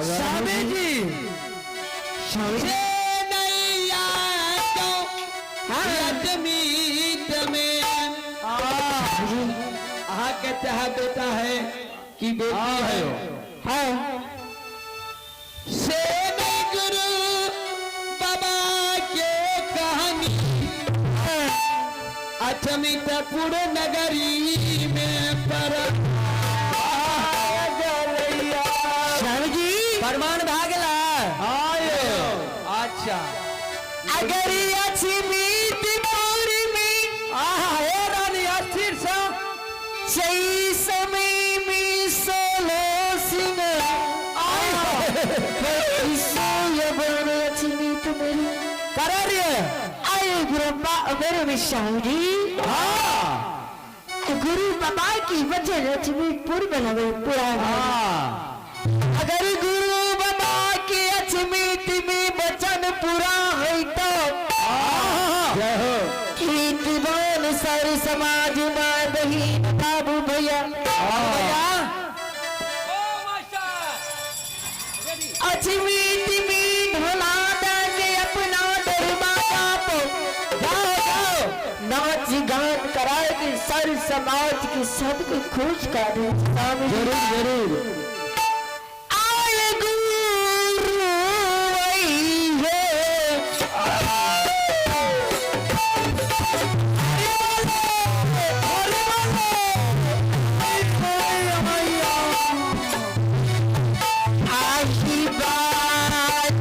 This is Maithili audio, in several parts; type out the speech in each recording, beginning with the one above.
स्वामी जी से नैया क्यों लक्ष्मीत में अहाँ के चाहे बेटा है कि बेटी है हाँ से नहीं गुरु बाबा के कहानी अचमितपुर नगरी में पर स्वामी जी प्रमाण भए गेलै अच्छा अगर अछमीतपुर में आहा हे रानी अस्थिर से चई समय में सोलो सिंह करा रही है आए गुरु मेरे में शाहू जी हाँ गुरु बाबा की वजह लक्ष्मीपुर में लगे पुराना हाँ अगर गुरु बाबा के अछमीत में वचन पूरा है तो जय हो दीवान सारे समाज माँ बहन बाबू भैया भैया अछमीत में ढोला के अपना दरवाजा पर जाओ जाओ नाच गान कराए के सारे समाज के सबके खुश कर दे स्वामी जी। जरूर जरूर आए गुरु आई है आही बात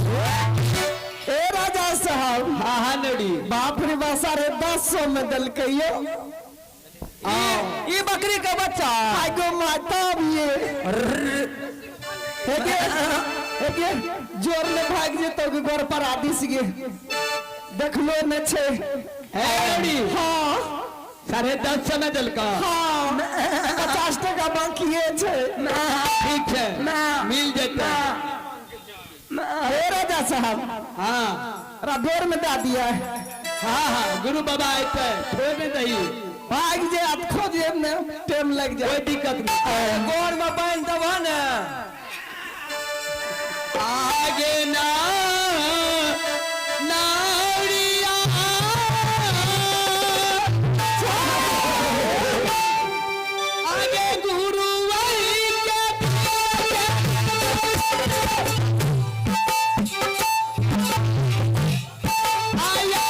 ए राजा साहब हाँ हाँ नड़ी बाप रे बा 1050 में दलकैयो ई बकरी के बच्चा। आगो माता भी हे गे, हे गे, जोर में भाग जेतो कि गोर पर आदिस गे देखलो न छे। ए लौड़ी। हाँ। 10:30 में दिलका। हाँ, 50 टका बाकी छे। ठीक है, मिल जेते। हे राजा साहब। हाँ। डोर में दा दिया है। हाँ हाँ, गुरु बाबा आते छोड़ नहीं दही। भाग जे आप खोजे ने टाइम लग जाए। कोई दिक्कत नहीं। गोर में बांध देबह ने। आगे ना नारिया आगे गुरु के आया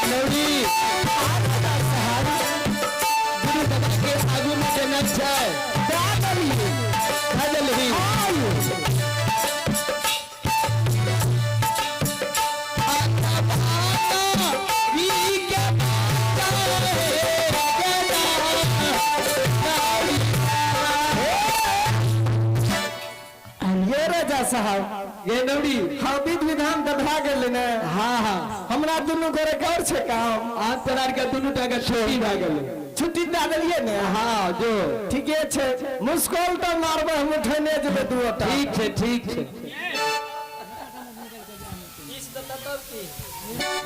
लौड़ी गुरु बाबा के आगू में देना छै। दा देलही। ये राजा साहब। ये लौड़ी। हाँ, विध विधान दबा गेल ने। हाँ हाँ। हमरा दुनू गोरे के और छे काम। आज तोरा के दुनू टा के छुट्टी भए गेलै। छुट्टी दे देलियै ने। हाँ जो ठीके छे, मुस्कोल तो मारबै हम उठेने जेबै दूटा। ठीक छे, ठीक छे।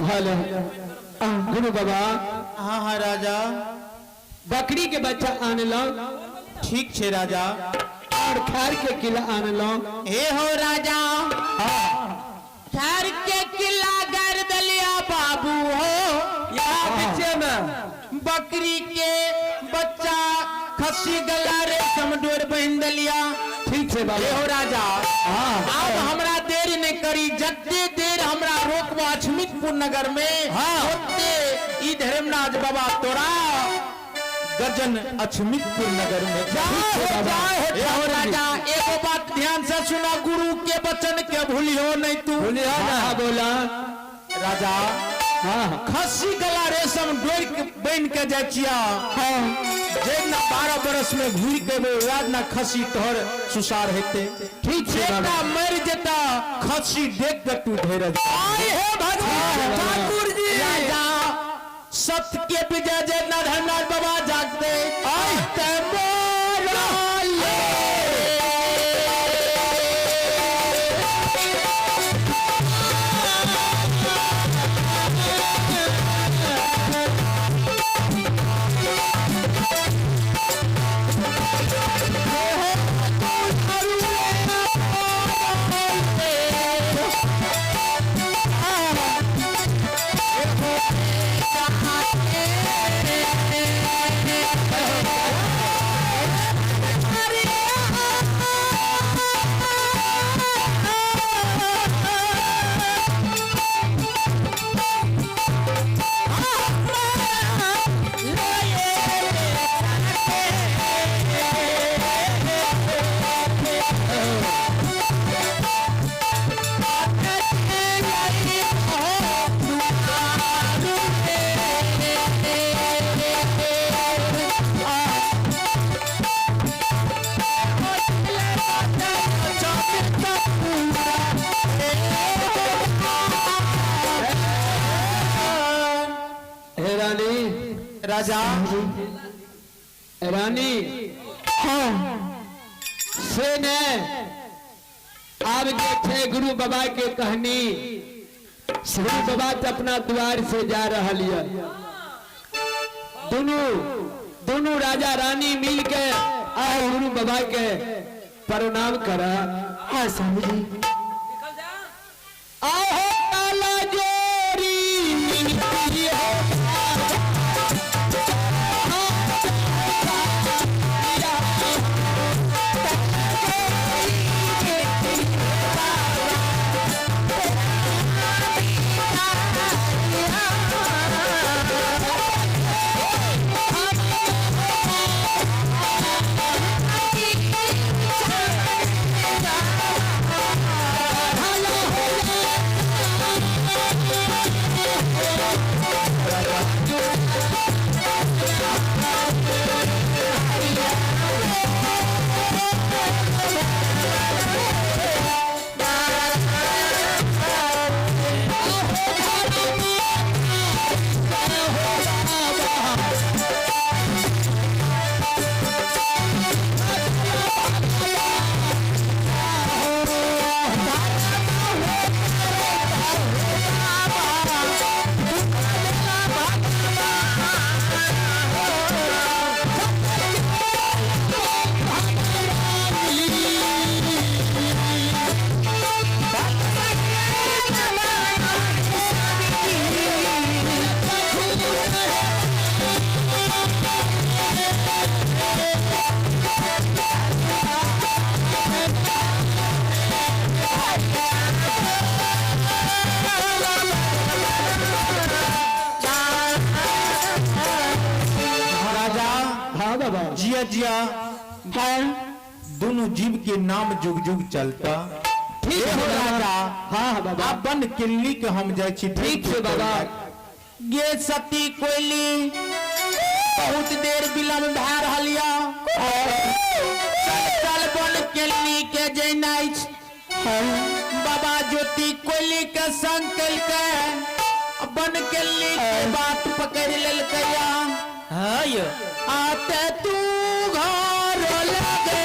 हेलो गुरु बाबा। हाँ हाँ राजा। बकरी के बच्चा आनलहुँ। ठीक छे राजा। और खैर के किला आनलहुँ। हे हो राजा, खैर के किला कर दलिया बाबू हो। यहाँ पीछे में बकरी के बच्चा खस्सी गला रे समडोर बहन दलिया। ठीक छे बाबा। हे हो राजा। हाँ। अब हमरा देर नहीं करी, जते देर हमरा रोकबो अछमितपुर नगर में, ओते ई धर्मराज बाबा तोरा गजन अछमितपुर नगर में। जाए जाए। हे हो राजा, एगो बात ध्यान से सुना, गुरु के वचन के भूलियो नहीं तू। बोलियो ना। हाँ बोला राजा। हाँ हाँ। खस्सी गला रेशम डोर के बन के जाय छिया। जे ना 12 बरस में घूर के एबो, याद ना खस्सी तोहर सुसार हेते। ठीक छे बेटा बाबा। मर जेता खस्सी देख के तू धैर्य। आय हे भगवान ठाकुर जी। राजा सत्य के विजय जे ना धर्मराज बाबा जागते आय। ते मोरा ले। हाँ। राजा। रानी। हाँ। से ने आब जे छै गुरु बाबा के कहनी, गुरु बाबा तऽ अपना द्वार से जा रहल यऽ। दोनों दोनों राजा रानी मिल के आए गुरु बाबा के प्रणाम कर। हाँ स्वामी जी। आहो काला जोरी मिनती हो। राजा। हाँ बाबा। जिया जिया। हाँ। दोनों जीव के नाम जुग जुग चलता। ठीक हो है राजा। हाँ हाँ बाबा। आ बन किल्ली के हम जाइ छी। ठीक छै बाबा। गे सती कोयली, बहुत देर विलम्ब भए रहल या। चल चल बन किल्ली के जेनाइ छै। बाबा ज्योति कोयली के संग केलकै, बन किल्ली के बात पकड़ि लेलकै। हाँ यो। आते तू घर लगे।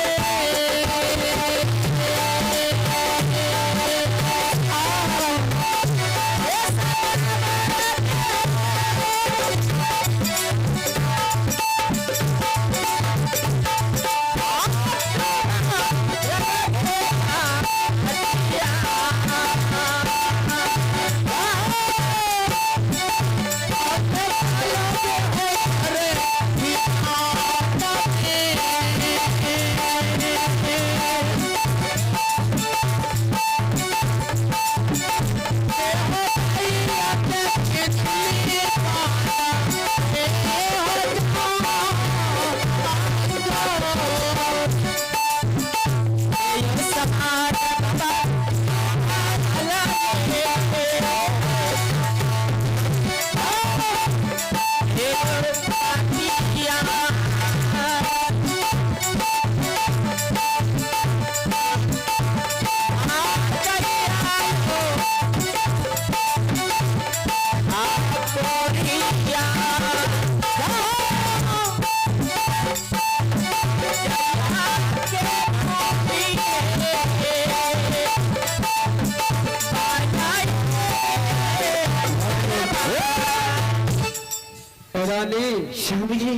रानी। स्वामी जी।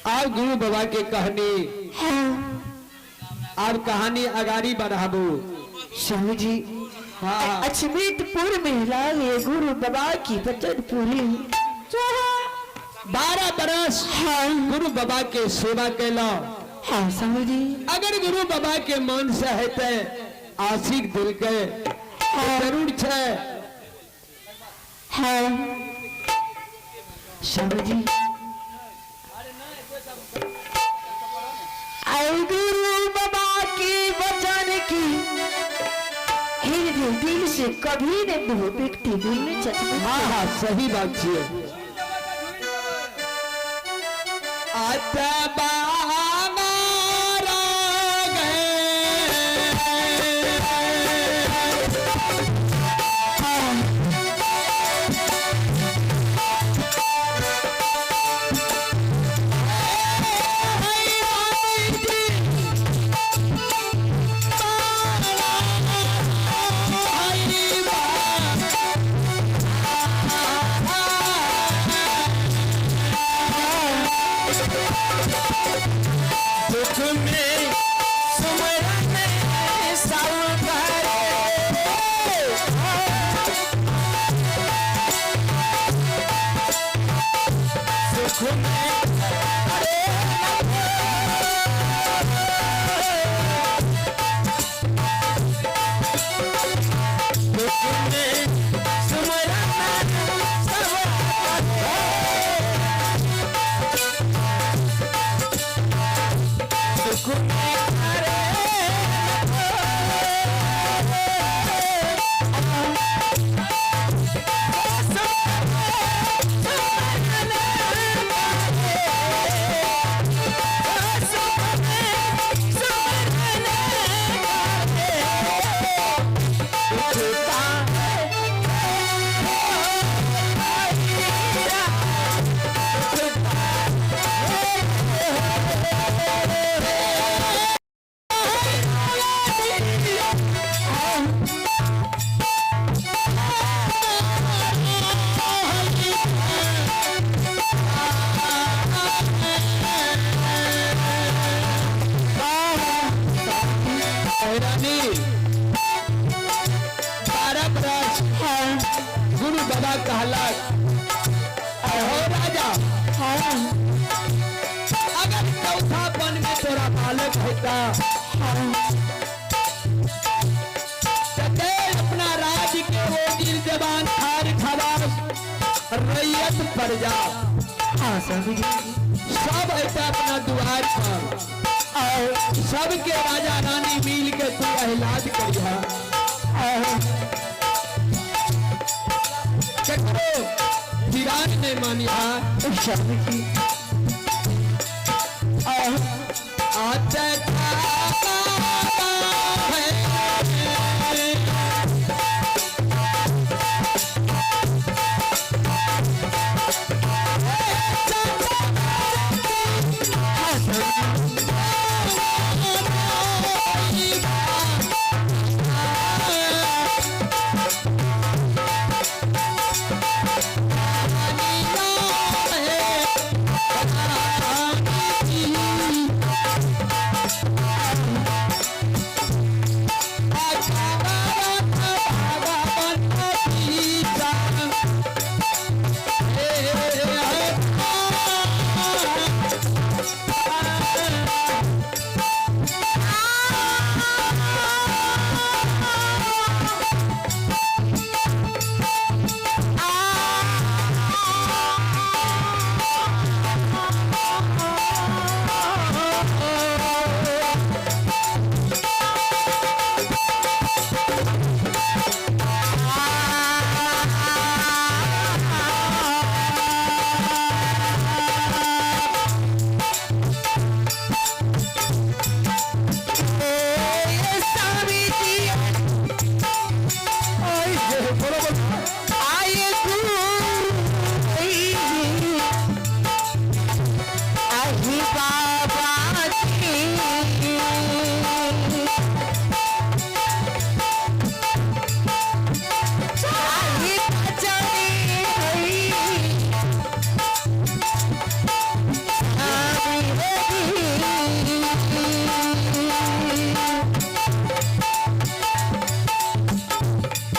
आब गुरु बाबा के कहनी। हाँ। आब कहानी अगाड़ी बढ़ाबू। स्वामी जी। हाँ। अछमितपुर में लागे गुरु बाबा की वचन पूरी। 12 बरस हाँ। गुरु बाबा के सेवा कैला। हाँ स्वामी जी। अगर गुरु बाबा के मन से हेतै आशिक दिल के हाँ। जरूर छै। हाँ स्वामी जी। आए गुरु बाबा के वचन की हृदय दिल से कभी न दो व्यक्ति दिल में चचमा। हाँ हाँ सही बात छियै। आता बाना गए। दुख में सुमरन सब करे। सुख में अरे दुख में सुमरन सब करे। सुख में करे रानी 12 बरस गुरु बाबा कहला, हो राजा, अगर चौथा वन में तोरा बालक होता तो दे अपना राज के वो गिर जवान खार खवास रैयत प्रजा हाँ स्वामी जी। सब ऐसा अपना द्वार पर और सबके राजा रानी मिल के तू आह्लाद करिहा, ककरो धिरान नहीं मानिहा। स्वामी जी। आते है। स्वामी जी। आए गुरु आही बाबा जी। आही बचनी होई स्वामी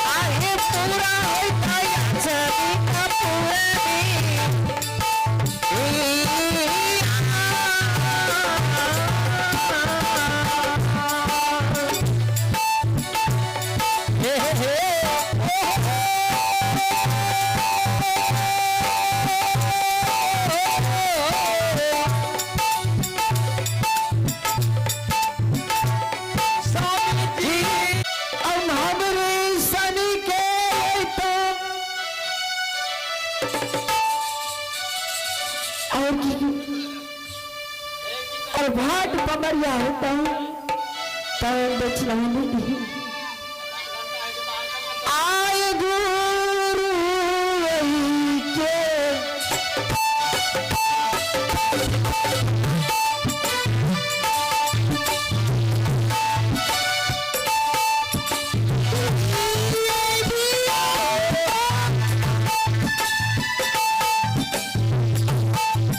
आहे पूरा होता याचनी का पूरनी। हे हे हे स्वामी जी। अब हमरे शनि के तो और की और भाट पमरिया होता तब बचलाने नहीं आए गुरु के।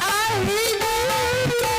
आही गुरु।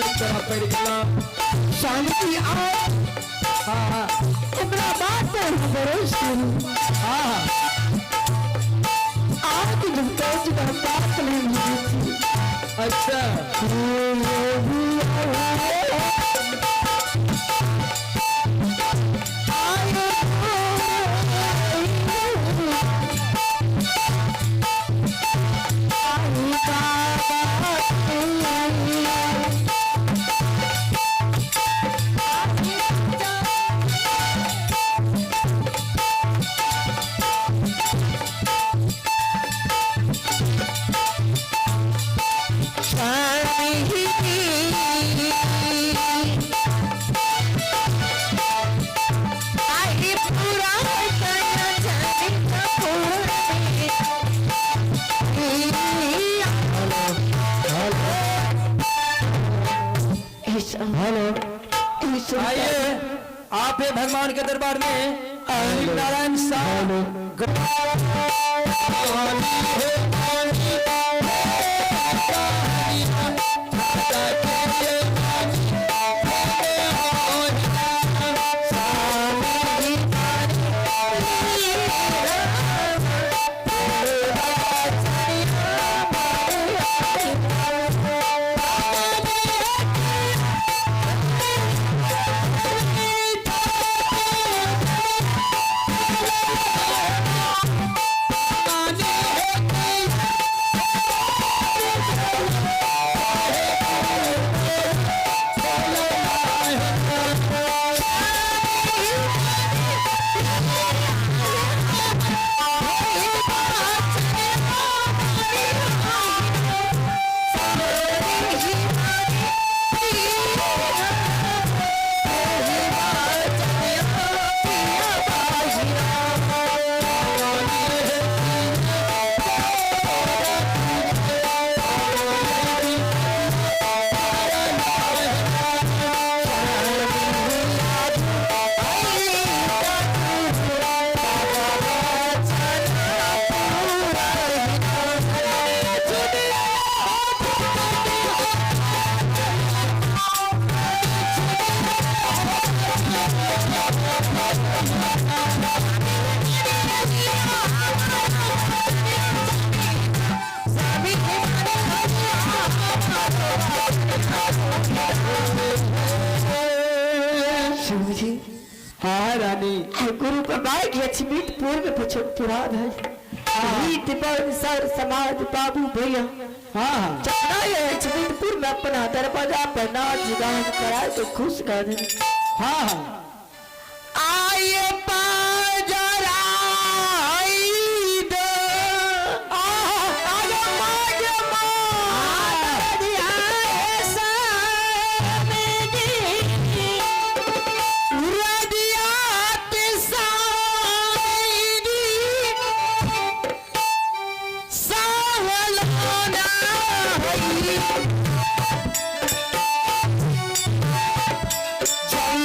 आश्चर्य करऽ पड़ि गेल। शांति आओ। हाँ हाँ। हमरा बात पर भरोसा करू। हाँ हाँ। आज जब तो बात नहीं हुई थी। अच्छा। हेलो। आइए आप है भगवान के दरबार में शिव नारायण साहब। शिवजी। हाँ रानी। गुरु बाबा के लक्ष्मीपुर में पूरा है रीत बन सर समाज बाबू भैया। हाँ हाँ। चलना है लक्ष्मीपुर में अपना दरवाजा पर नाच गान कराए तो खुश कर दे। हाँ हाँ। आए पाजरा जय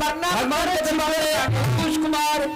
प्रणाम भगवान के दरबार में अंकुश कुमार